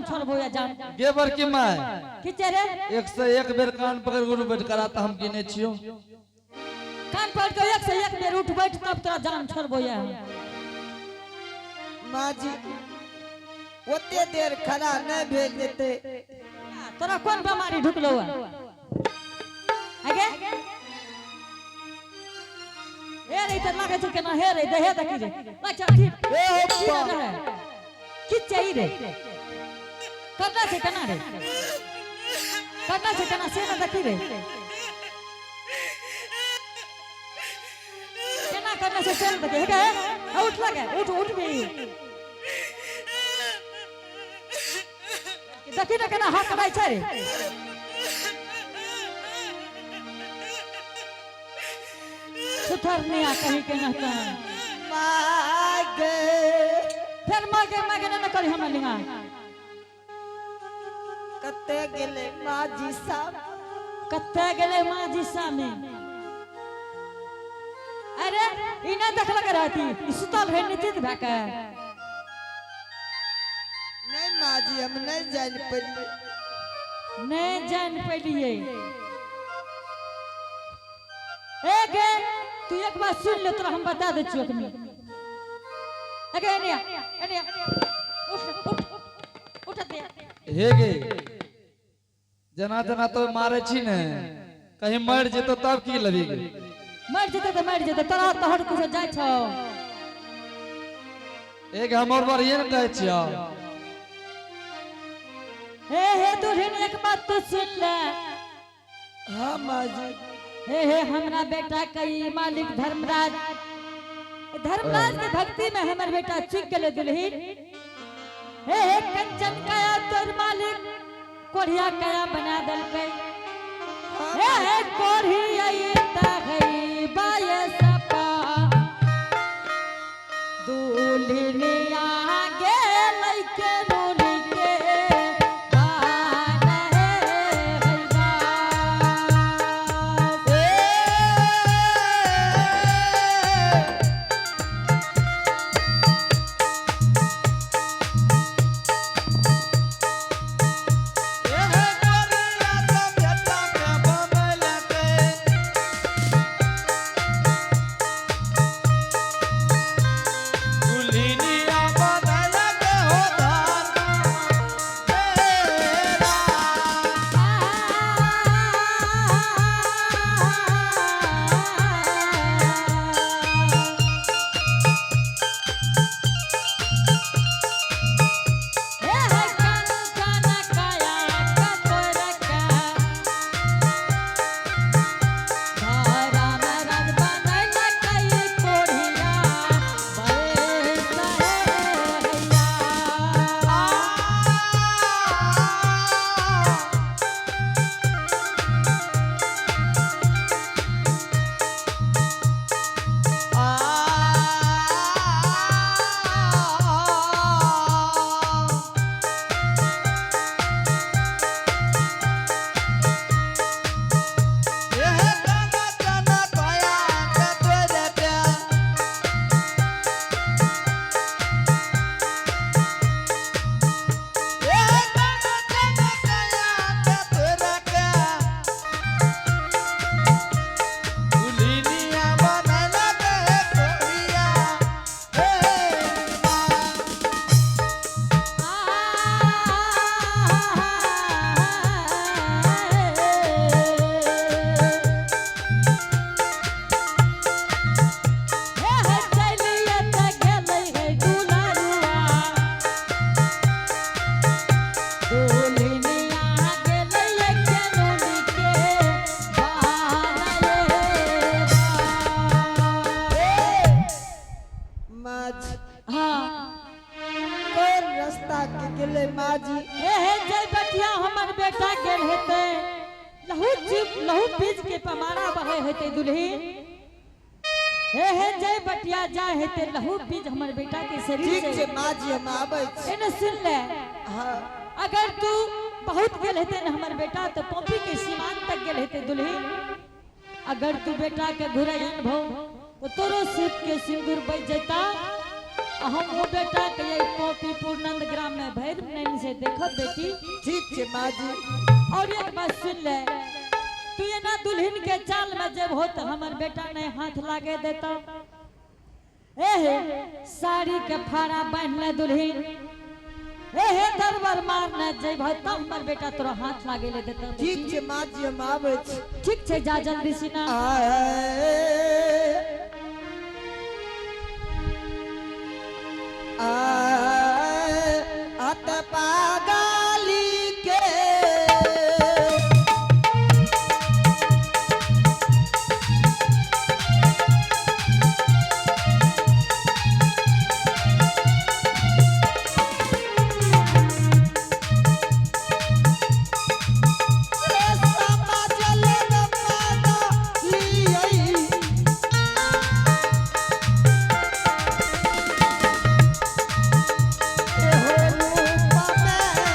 हम छोड़बो या जान। गे बड़की माय। की छै रे? 101 बेर कान पकड़ गुरु बैठ कराता, हम गिने छियो। कान पकड़ के 101 बेर उठ बैठ तब तोरा जान छोड़बो या। माँ जी ओते देर खड़ा नहीं भेल जेते। तोरा कोन बीमारी ढुकलो है? आगे? हे रे, इधर लागे छै केना, हे रे, देहे देखी रे। अच्छा, ठीक। ए हो की बा। रहे? की चाहिए रे? करना छै केना रे? करना छै केना से ना देखी रे? केना करना छै से ना देखी। हे गे, हे उठ लगे, उठ, उठ भी। देखी ना केना हाथ कटाइ छै रे? सुथरनिया कहीं के नहता। माँ गे। फिर माँ गे, माँ गे ना करी हमरा लिंगा। कते गेले माँ जी साहब? कते गेले माँ जी सामने? अरे ई ना देखलक रहती, ई सुतल रहे निश्चित भए के। नहीं माँ जी, हम नहीं जान पेलिए। नहीं जान पेलिए। ए गे, तू एक बार सुन ले, तोरा हम बता दै छियौ अखनी। ए गे, एने आ, एने आ। उठ, उठ, उठ दे। हे गे, जना जना तो मारे छी ने, कहीं मर जेतो तब की लबी गे? मर जेतै तऽ मर जेतै, तोरा तोहर कुछो जाइ छौ। एक हम और बार ये ने कहै छियौ। हे हे दुल्हन, एक बात तू सुन ले। हाँ माँ जी। हे हे हमरा बेटा कई मालिक धर्मराज, धर्मराज के भक्ति में हमर बेटा चुक गेले दुल्हन। हे हे कंचन काया तोर मालिक कोढ़िया काया बना देलकै। हे हे कोढ़िया तहई बायसपा दुल्हनिया गेलै के रुल के बान हे हैबा। हे हे कंचन काया कतोरका धर्मराज बनैलकै कोढ़िया बैस हे हैया। हे हे चलिए त गेलै हे दुलरुआ, दुल्हनिया गेलै केनुनी के बान हे। माँ जी। हाँ। कोन रास्ता के गेले माँ जी? हे हे जय बटिया हमर बेटा गेल हेतै, लहू जीव लहू बीज के पमारा बहे हेतै दुल्ही। हे हे जय बटिया जाय हेतै, लहू बीज हमर बेटा के शरीर ठीक से। छै माँ जी, हम आबै छी। एने सुन ले। हाँ। अगर तू बहुत गेल हेतै ने हमर बेटा तो पॉपी के सीमान तक गेल हेतै दुल्ही। अगर तू बेटा के घुराई अनभव तो तोरो शिव के सिंदूर बच जेता। आ हम वो बेटा के ये पोपीपुर नंद ग्राम में भैर नैन से देखब बेटी। ठीक छै माँ जी। और एक बात सुन ले, तू ये ना दुल्हन के चाल में जब हो तो हमर बेटा नहीं हाथ लागे देता। ए हे साड़ी के फाड़ा बांध ले दुल्हन, ए हे दरबार मारने जब हो तो हमर बेटा तोरा हाथ लागे ले देता। ठीक छै माँ जी, हम आबै छी। ठीक छै, जा जल्दी सिना। आए आए अत पागाली के समाजल पागाली हो रूप में।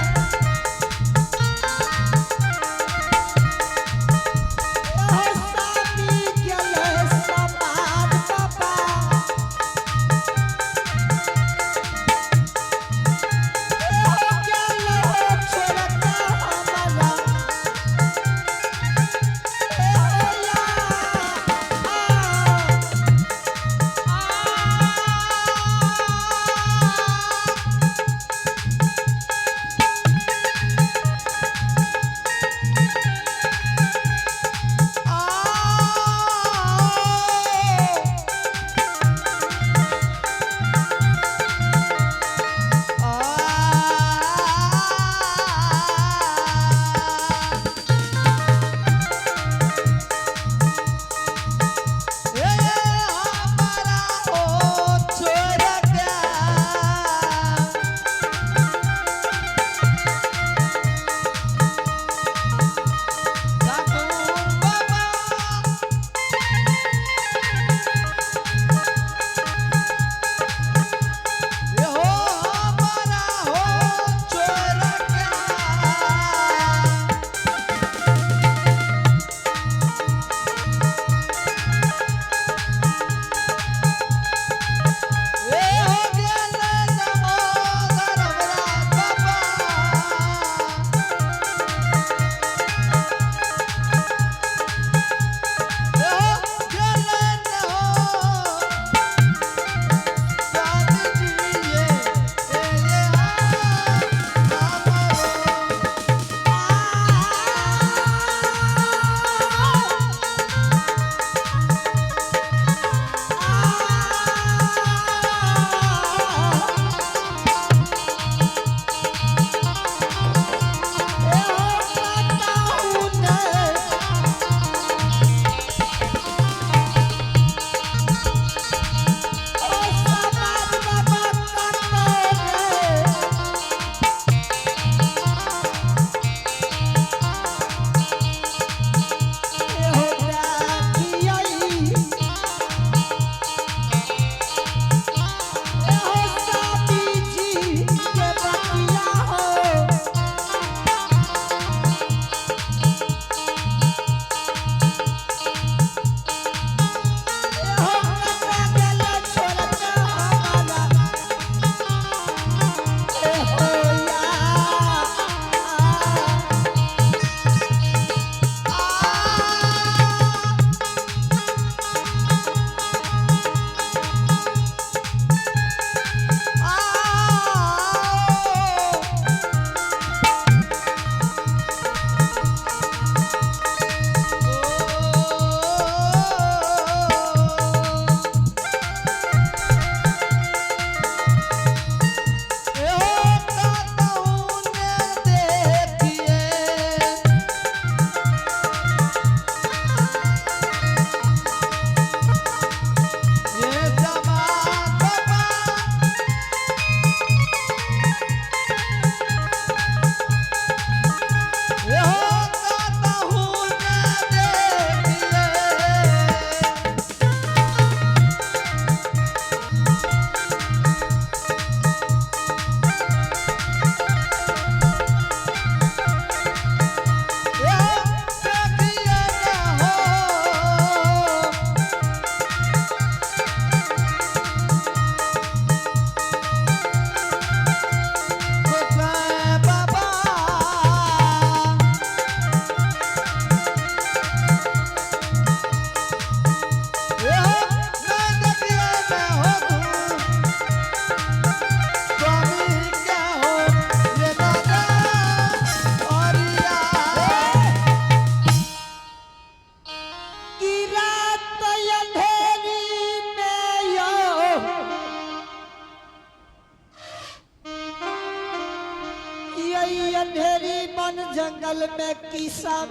यही अंधेरी बन जंगल में किसान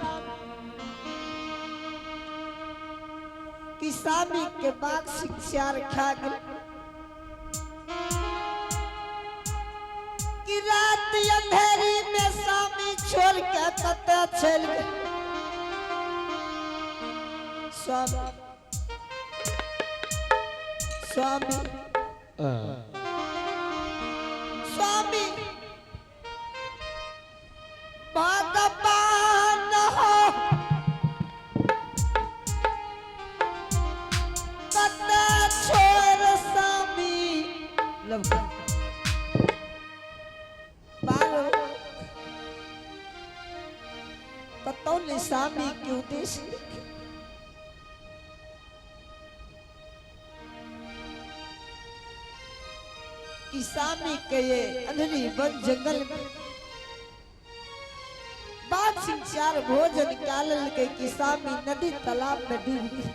किसानी के बाद शिक्षा खा गई कि रात अंधेरी में स्वामी छोड़ के कत चल गए। स्वामी स्वामी स्वामी भगवान हो कत छोड़ स्वामी बारो कतौ ने स्वामी के उद्देश्य कि स्वामी के ये अंधरी वन जंगल में बाघ सिंह चार भोजन कालल के कि स्वामी नदी तालाब में डूब गई।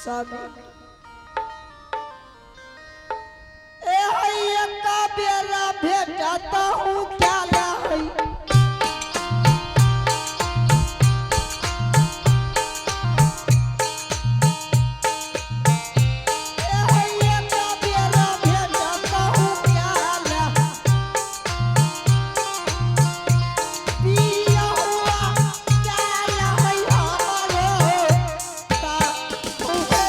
स्वामी ए हैया का बेरा भेटाता हूँ क्या ला है। ए हैया का बेरा भेटाता हूँ क्या ला। पिया हुआ क्या ला है हमारो ता उहे।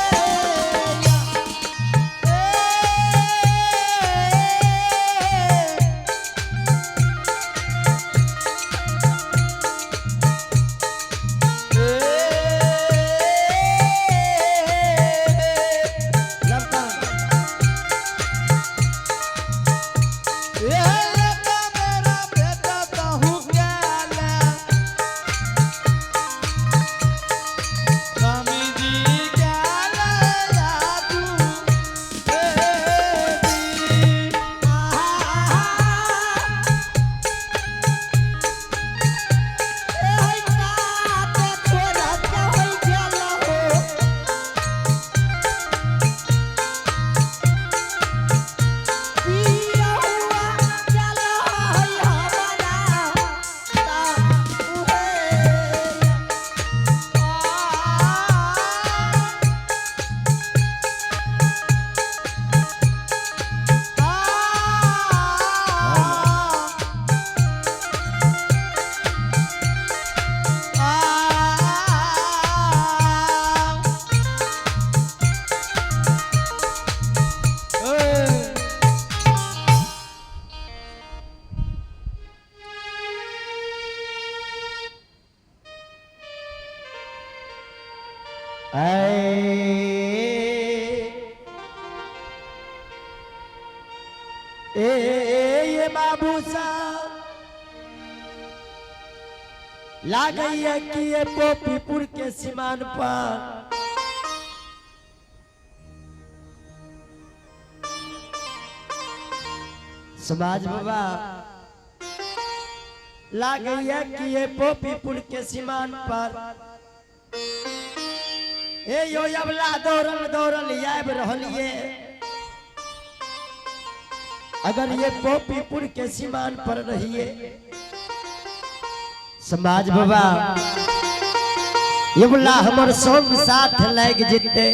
ए ये बाबू साहब लागैया कि ये पोपीपुर के सीमान पर समाज बाबा लागैया कि ये पोपीपुर के सीमान पर ए यो अबला दौड़ल दौड़ल आबि रहल ये। अगर ये पोपीपुर के सीमान पर रहिए समाज बाबा ये बोला हमर संग साथ लाग जिते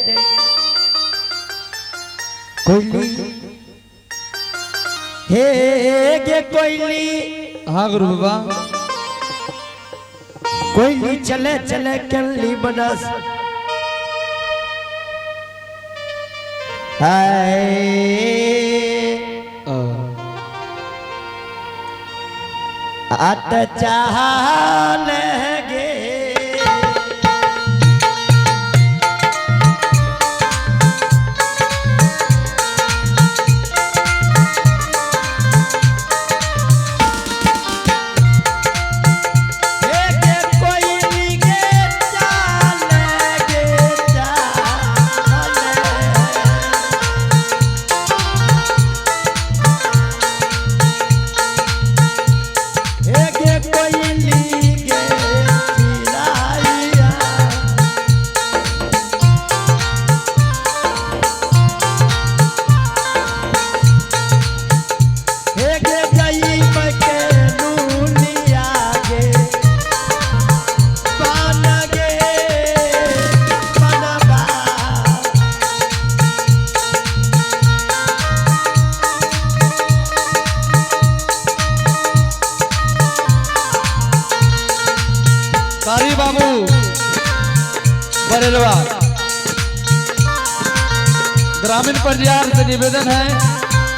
कोयली हे गे कोयली। हाँ गुरु बाबा। कोयली चले चले केली बनस हाय अत चाहल गे हे कोयली गे चाल गे चाल। हे गे कोयली गे। बाबू बरेलवा ग्रामीण परिवार से निवेदन है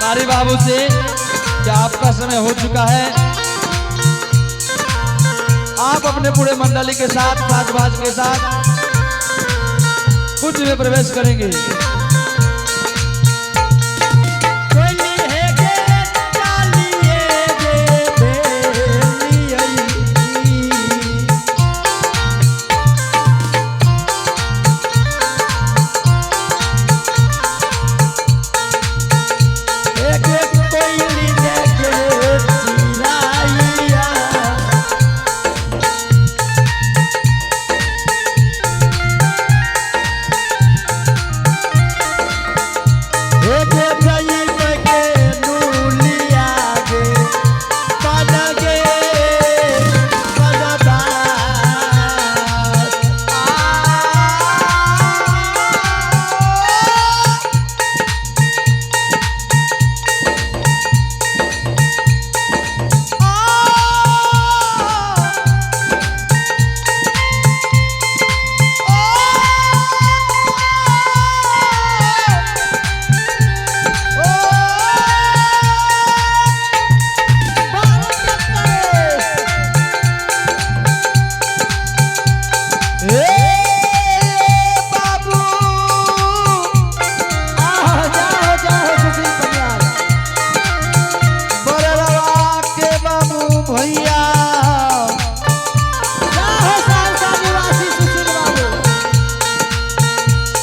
कारी बाबू से कि आपका समय हो चुका है, आप अपने पूरे मंडली के साथ साज बाज के साथ कुंज में प्रवेश करेंगे।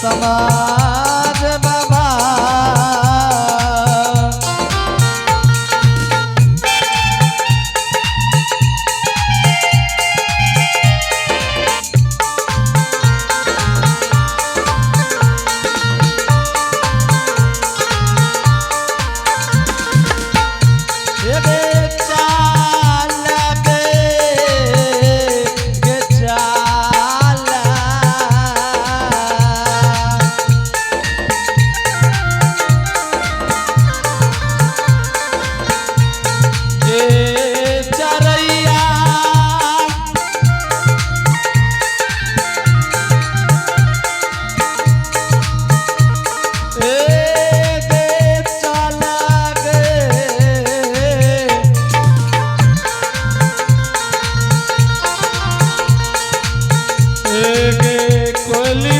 समाज बाबा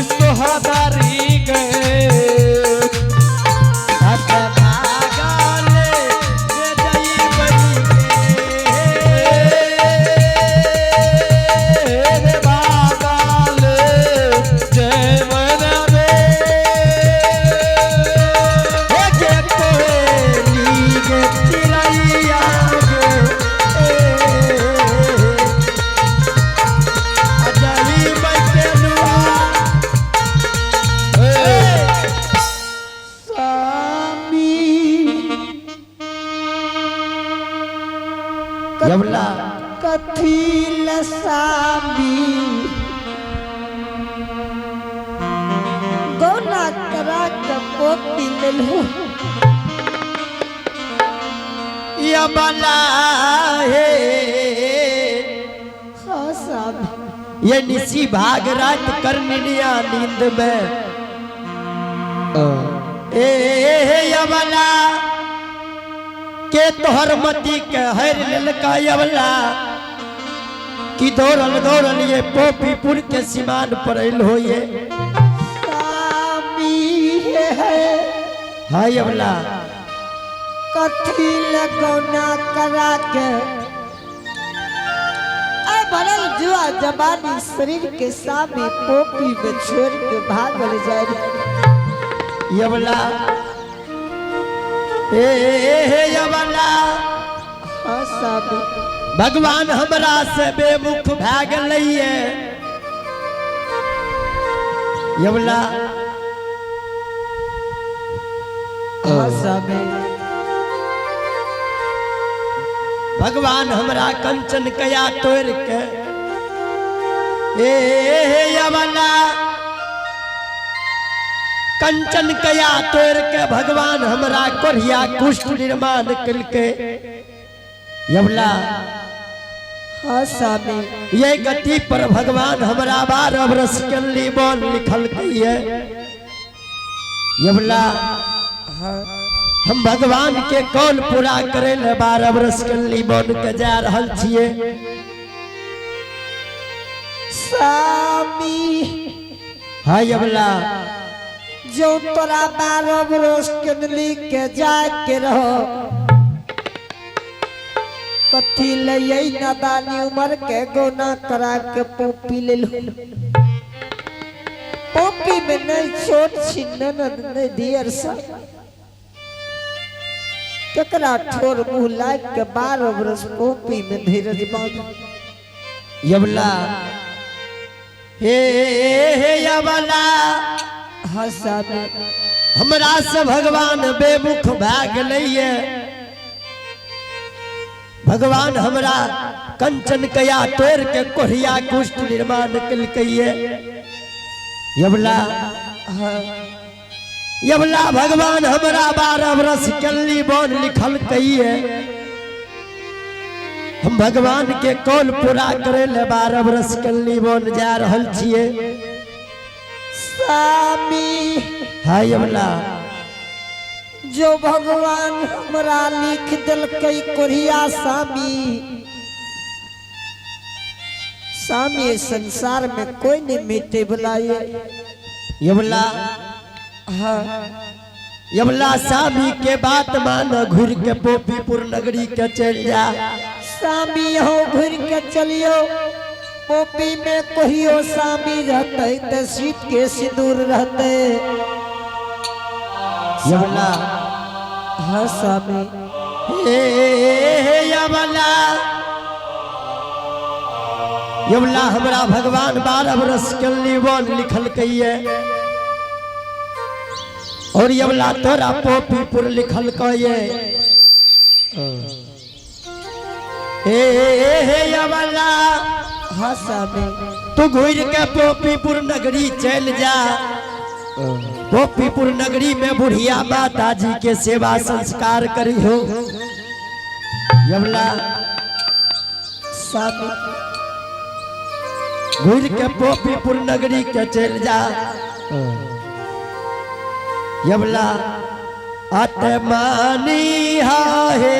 सोहादारी गए यवला कथी लसामी गौना करा के पोती लेलहु। यवला हे हाँ सामी। ये निसी भाग रात कर निनिया नींद में ए यवला के तोहर मती के हर ललका यवला कि दौड़ल दौड़ल ये पोपीपुर के सीमान पर अल हो ये सामी है हाँ यवला कथी लगौना करा के ऐ भरल जुआ जवानी शरीर के सामने पोपी में छोड़ के भागल जाए। यवला ए यवला हाँ सामी। भगवान हमरा से बेमुख भए गेलैये यवला। हाँ सामी। भगवान हमरा कंचन कया तोड़ के ए यवला कंचन कया तोड़ के भगवान हमरा कोढ़िया कुष्ठ निर्माण कलके यवला। हाँ स्वामी। ये गति पर भगवान हमरा 12 बरस के बोल लिखल है। यवला हम भगवान के कौल पूरा करे ले 12 बरस के बोल के जा रहल छिए। स्वामी। हाँ यवला। जो तोरा 12 बरस के के जाए के रहो कथी ले यही नादानी उम्र के गोना करा के पोपी ले लो। पोपी में नहीं छोट छी ननद नहीं दियर सब केकरा ठोर मुंह लाग के 12 बरस पोपी में धीरज बांध। यवला हे हे यवला। हाँ स्वामी। हमरा से भगवान बेमुख भए गेलैये। भगवान हमरा कंचन कया तोड़ के कोढ़िया कुष्ठ निर्माण केलकैये। यवला यवला भगवान हमरा 12 बरस केली बोल लिखल कहिए। हम भगवान के कौल पूरा करे ले 12 बरस केली बोल जा रहल छिए। स्वामी। हाँ यवला। जो भगवान हमरा लिख दिलकै कोढ़िया स्वामी, स्वामी संसार में कोई नहीं मिटे वाला ये। यवला। हाँ। यवला स्वामी के बात मान घुर के पोपीपुर नगरी के चल जा। स्वामी हो घुर के चलियो पोपी में कहियो स्वामी रहते ते शीत के सिंदूर रहते। यवला। हाँ स्वामी। हे हे यवला। यवला हमरा भगवान 12 बरस के बोल लिखल कहिए और यवला तोरा पोपीपुर लिखल कहिए। हे हे यवला। हाँ स्वामी। तू घुर के पोपीपुर नगरी चल जा। पोपीपुर नगरी में बुढ़िया माता जी के सेवा संस्कार करियो। यवला। स्वामी। घुर के पोपीपुर नगरी के चल जा। यवला आत्मानी हाहे।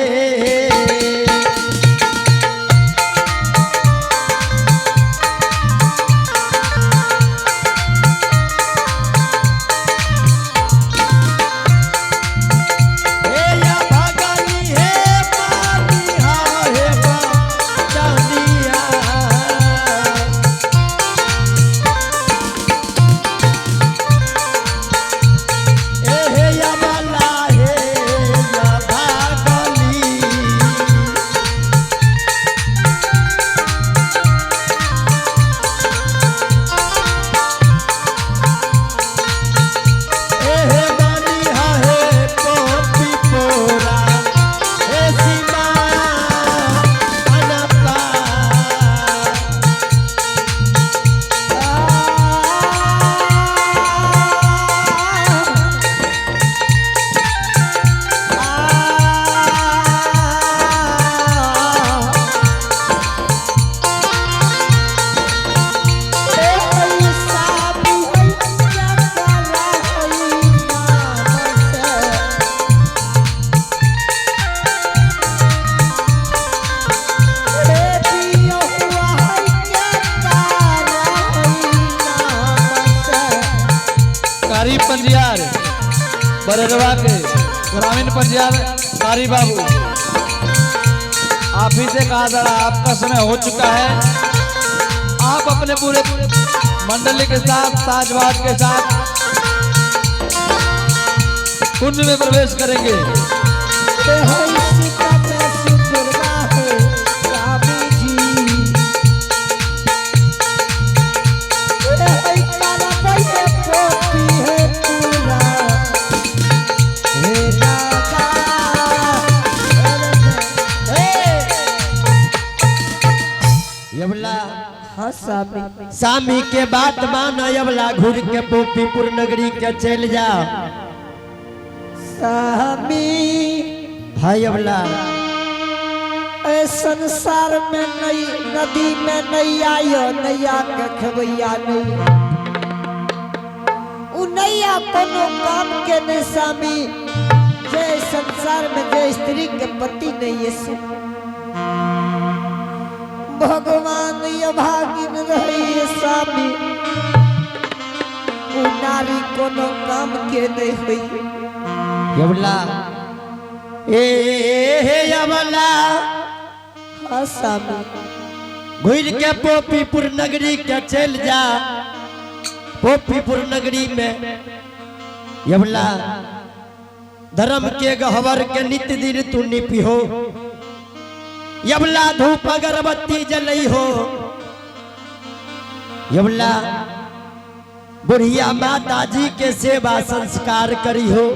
पंजियार बरेरवा के ग्रामीण पंजियार कारी बाबू, आप ही से कहा जा रहा आपका समय हो चुका है। आप अपने पूरे मंडली के साथ साजवाज के साथ कुंज में प्रवेश करेंगे। सामी के बात मान यवला घुर के पोपीपुर नगरी के चल जा। सामी भाई यवला। ए संसार में नई नदी में नैया यो नैया के खेबैया नहीं। उ नैया कोनो काम के नहीं स्वामी, जे संसार में जे स्त्री के पति नहीं है से। भगवान ये भागिन रही स्वामी, उ नारी कोनो काम के नहीं हुई। यवला, ए हे यवला। हाँ स्वामी। घुर के पोपीपुर नगरी के चल जा। पोपीपुर नगरी में यवला धर्म के गहवर के नित दिन तू निपिहो। यवला धूप अगरबत्ती जलई हो। यवला बुढ़िया माता जी के सेवा संस्कार करी हो।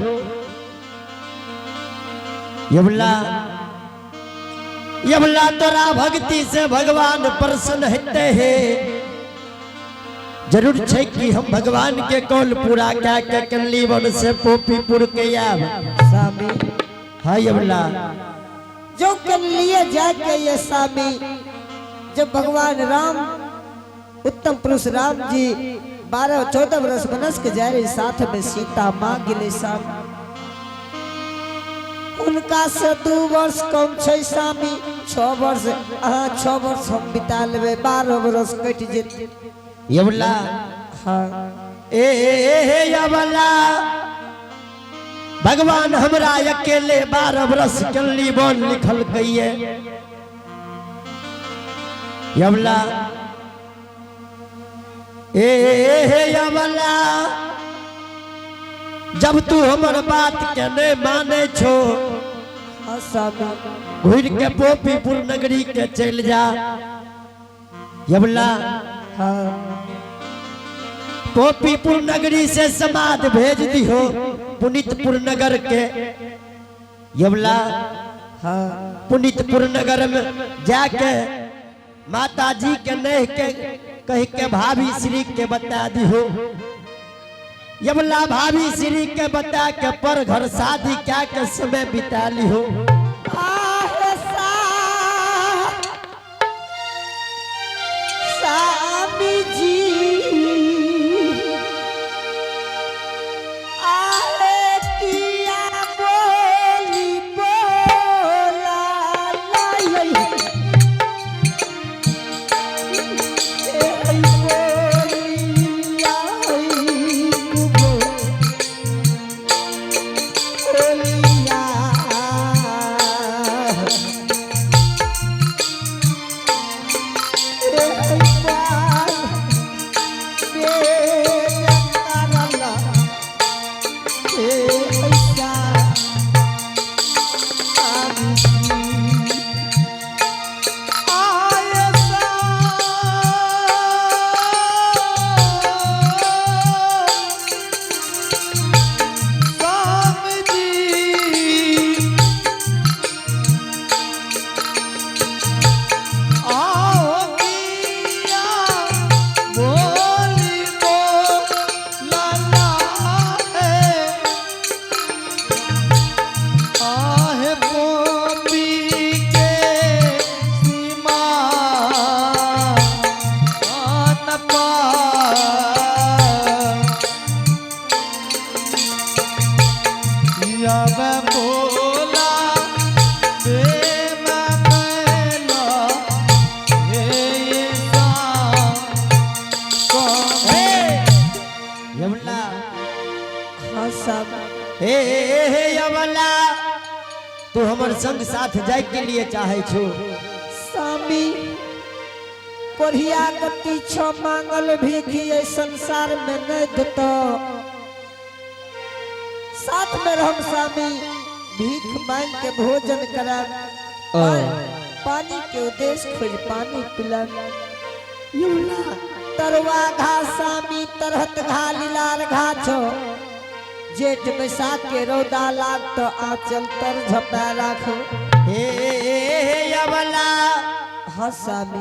यवला यवला तोरा भक्ति से भगवान प्रसन्न होते हैं। जरूर छै कि हम भगवान के कौल पूरा क्या के कल्ली वन से पोपीपुर के आब। स्वामी। हाँ यवला। जो कर लिए जाके ये स्वामी, जब भगवान राम उत्तम पुरुष राम जी 12-14 वर्ष बनस के जा रहे, साथ में सीता माँ गिले स्वामी। उनका से 2 वर्ष कम छै स्वामी, 6 वर्ष, अहाँ 6 वर्ष हम बिता लेबै, 12 वर्ष कटि जेतै। यवला। हाँ। ए हे यवला, भगवान हमरा अकेले 12 वर्ष कल्ली बोल लिखल कहिए। यवला, ए हे यवला, जब तू हमर बात के नहीं माने छो, हाँ स्वामी। घुर के पोपीपुर नगरी के चल जा। यवला। हाँ। पोपीपुर नगरी से समाध भेज दिहो पुनितपुर नगर के। यवला। हाँ। पुनितपुर नगर में जाके माता जी के नह के कह के भाभी श्री के बता दिहो। यवला भाभी श्री के बता के पर घर शादी क्या के समय बिता लिहो। आहे स्वामी जी, आहे किया बोली बोला लाई, ए बोली आई बोलिया। यवला। हाँ स्वामी। हे हे यवला, तू हमर संग साथ जाय के लिए चाहे छो। स्वामी, कोढ़िया गति छो मांगल भीखी ए संसार में नहीं देतो। साथ में रहम स्वामी, भीख मांग के भोजन कराम, पानी के उद्देश्य खोज पानी पिलाम। तरवा घा स्वामी, तरहत घा लीलार घा छो, जेठ बैसाख के रौदा लाग तो आंचल तर झपा राखो। हे यवला। हाँ स्वामी।